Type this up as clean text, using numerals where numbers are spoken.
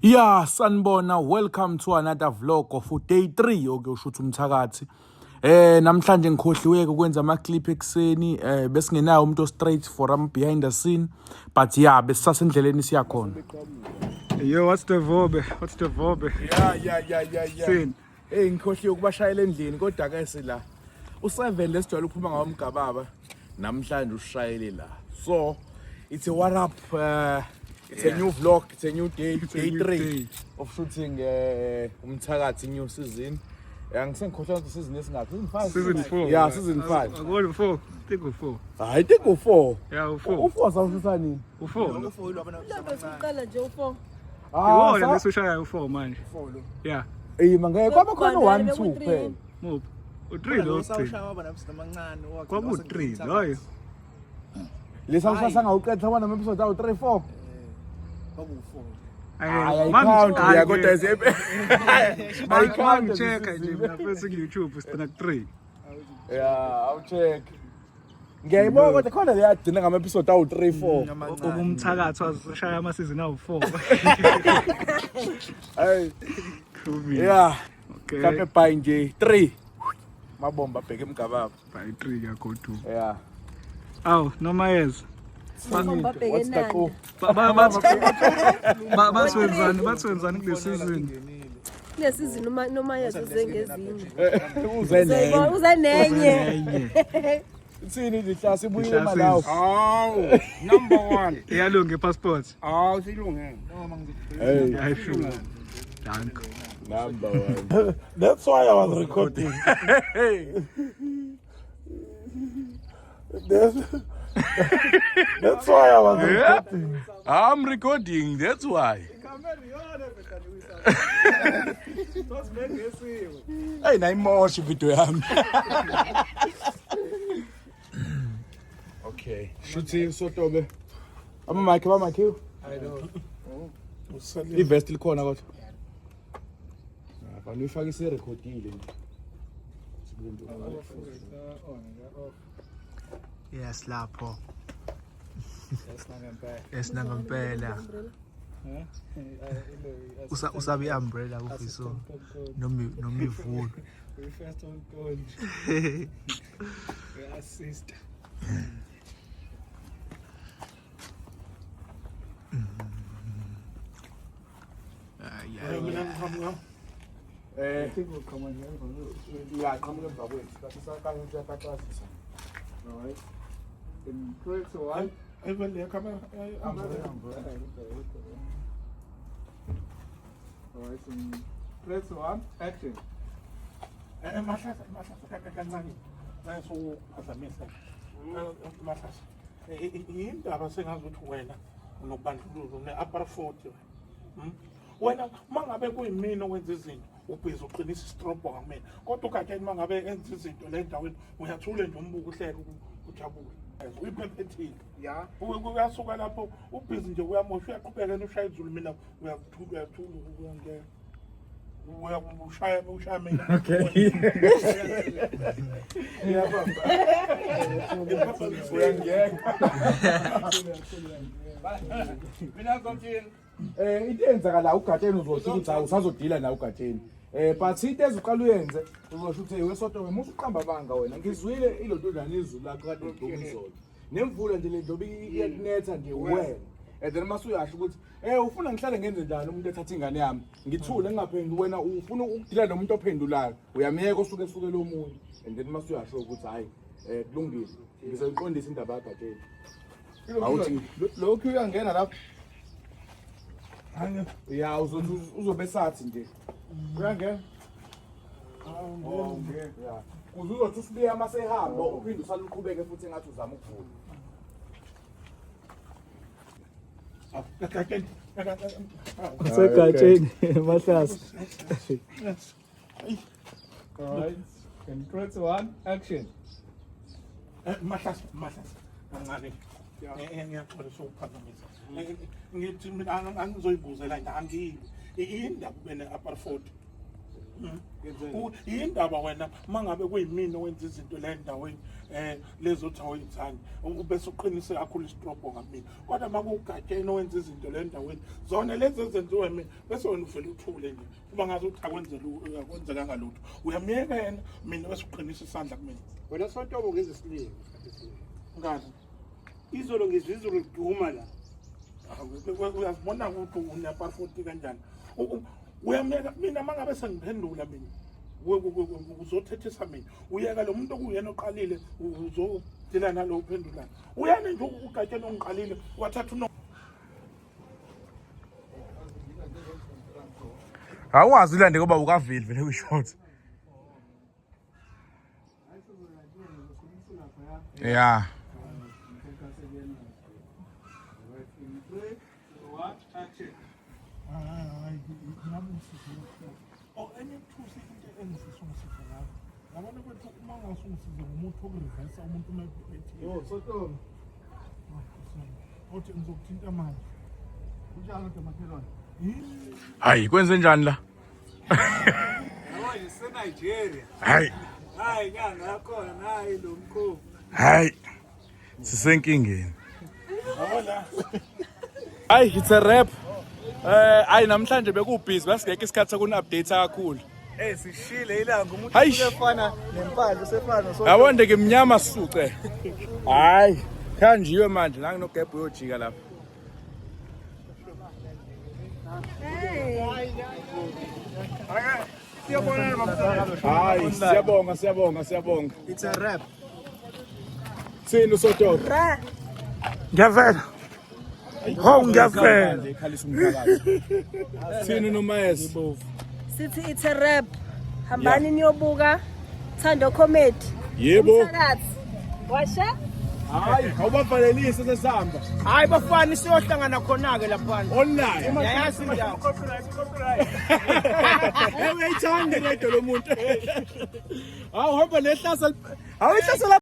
Yeah, sanibona. Welcome to another vlog of day 3 okuyoshutha umthakathi. Namhlanje ngikhohliwe ukwenza ama clip ekseni, besingenayo umuntu straight for am behind the scene, but yeah, besisasendleleni siya khona. Yo, what's the vobe? What's the vobe? Yeah. Sini. Hey, ngikhohliwe ukubashayela endlini kodwa ke sila. U7 lesijwayele ukuphuma ngawo umgababa namhlanje ushayele la. So, it's a what up, it's a new vlog, it's a new day, It's a day new 3 day. of shooting umthakathi new season. Angisengikhohlwa ukuthi season esingaphi? Season 5. Season 4. Yeah, season 5. Akoli 4. Think u4. I think u4. Yeah, u4. U4 sawushutha nini? U4. Uqala nje u-four. Iwona lesushaya u4 manje. Yeah. Eh, mangeke kwaba khona Bekubani, 1 2 beku-three. kuphela. Muphi? U3 lo ugcina. Kwaku3 loyo. Lesa usasa ngawuqeda wona ama episode awu 3 4. Hayi, Ayi count ya kodwa Ayi ayi-count check nje mina first ku YouTube sigcina ku3. Yeah, I'll check. Ngiyayibona kodwa khona le yagcina ngama episode awu 3 4. Ubumthakathi wazishaya ama season awu4. Hey, Kumi. yeah. Okay. Mhlawumbe by nje 3. Mabomba abheke emgababa. By 3 kagodu. Yeah. Aw, noma yes. Mabomba abheke What's the eNanda. coup? Bathwenzani kule season? Kule season noma yezo uze ngezinye. Uze nenye. Uze nenye. Enye. Ithini ihlasi ibuyile Ihlasi. malawo. Hawu, number one. Iyalunga ipassport. Hawu, silungele. Hey, Hayi sure. Danko. number 1. That's why I was recording. That's, that's why I was recording. I'm recording, that's why. Hey, nayimosha video yami. Okay, shuthi sotobe. Ama mic, ama mic. I know. Ivest likhona kodwa. Fanele uyifake iserekhodile nje. Yes, lapho. Yes, nangempela. Usabe i-umbrella kufiso noma noma ivulu. We first on gold. We assist. Ya, qhamuka emva kwethu. Kahle sakanye uyakaqazisa. Alright. In 3 2 1. Alright, in 3 2 1, action. Mahlasa, Mahlasa, kancane. Nayisukuphazamisa. Mahlasa. Yindaba sengazi ukuthi wena unobandlululo une-upper 40 wena. Wena uma ngabe kuyimina owenza izinto ubhizi uqinisa isitrobho ngamina. Kodwa uGatsheni uma ngabe enza izinto le endaweni uyathule nje umbuko uhleke ujabule. Uyiphephethile. Ya. Uyasuka lapho ubhizi nje uyamosha uyaqhubeka yena ushaya izulu mina uyathula uyathula uyangena. Ushaya ushaya mina. Okay. Uyangena. Mina ngomtshini. Into eyenzakala uGatsheni uzosho ukuthi hawu usazodila nawe uGatsheni. But into ezoqala uyenze uzosho ukuthi wesonto wena usuqamba abanga wena. Ngizwile ilontondana izulu lakho kade ligqoka izolo. Nemvula nje le njobe iyakunetha nje wena. And then mase uyasho ukuthi ufuna ngihlale ngenze njani umuntu ethatha ingane yami. Ngithule ngingaphenduli wena ufuna ukudila nomuntu ophendulayo. Uyamyeka osuke esukele omunye. And then mase uyasho ukuthi hayi kulungile. Ngizoyiqondisa indaba kaGatsheni. Awuthi Lokhu uyangena lapho. ya uzothi uzobe sathi nje. Uyangena. Yeah. Kuze uzothi usibuya uma sehamba uphinde usale uqhubeke futhi engathi uzama ukuvula. Usegatsheni Mahlasa. Alright. In 3 2 1, action. Mahlasa, Mahlasa. Kancane. Ngiyaxolisa ukuphazamisa. Ngithi mina angizoyibuzela nje angiyilwi. Indaba ube ne-upper 40. Yindaba wena mangabe kuyimina owenza izinto la endaweni lezo othi awuyithandi bese uqinise kakhulu isitrobho ngamina, kodwa makuwugatsheni owenza izinto la endaweni zona lezi ezenziwe mina bese wena uvele uthule nje kuba ngazi ukuthi akwenzekanga lutho, uyamyeka yena mina bese uqinisa isandla kumina. Wena Sontobo ngenza isilima isikhathi esiningi. Ngani? Izolo ngizwe izulu liduma la. Uyazibona ukuthi unepasipoti kanjani? Uyamyeka mina mangabe sengiphendula mina uzothethisa mina, uyeka lo muntu okuyena oqalile uzodila nalo uphendulayo. Uyena nje ugatsheni ongiqalile wathatha uno Awungazi ulande ngoba ukaveli vele kwi-short. Yeah. Oh, enye thusi into engifisa ungisize ngayo. Yabona kwethu uma ungase ungisize ngomuthi wokurivesa umuntu uma ethi Yo, Sotomo. othi ngizokuthinta manje. Kunjani kodwa makhelwane? Hayi, kwenze njani la? Yabo sise-Nigeria. Hayi, Hayi nyanga yakhona nayi lo mkhovu. hayi. Sisenkingeni. Hayi, it's a wrap. Hayi namhlanje bekubhizi basingekho isikhathi sokuni-update kakhulu. Eh sishile ilanga umuntu Hayi. usefana nempandla usefana noSotomo. Yabona nje ngimnyama suce. Hayi, khanjiwe manje la nginogebhu uyojika lapha. Hayi, siyabonga, siyabonga, siyabonga. It's a wrap. Thini uSotobo? Ra. Ngiyavela. Ho ngiyavela. Ikhalisa umphakathi. Thini noMayes? Sithi it's a wrap. Hambani niyobuka Thando Comedy. Yebo. Umthakathi. Washa? Hayi, awubavalelise sesihamba. Hayi bafana siyohlangana khona-ke laphana. Online. Yayazi indawo. Uyayithanda lento lo muntu. Hawu hamba nehlasa. Hawu ihlasa.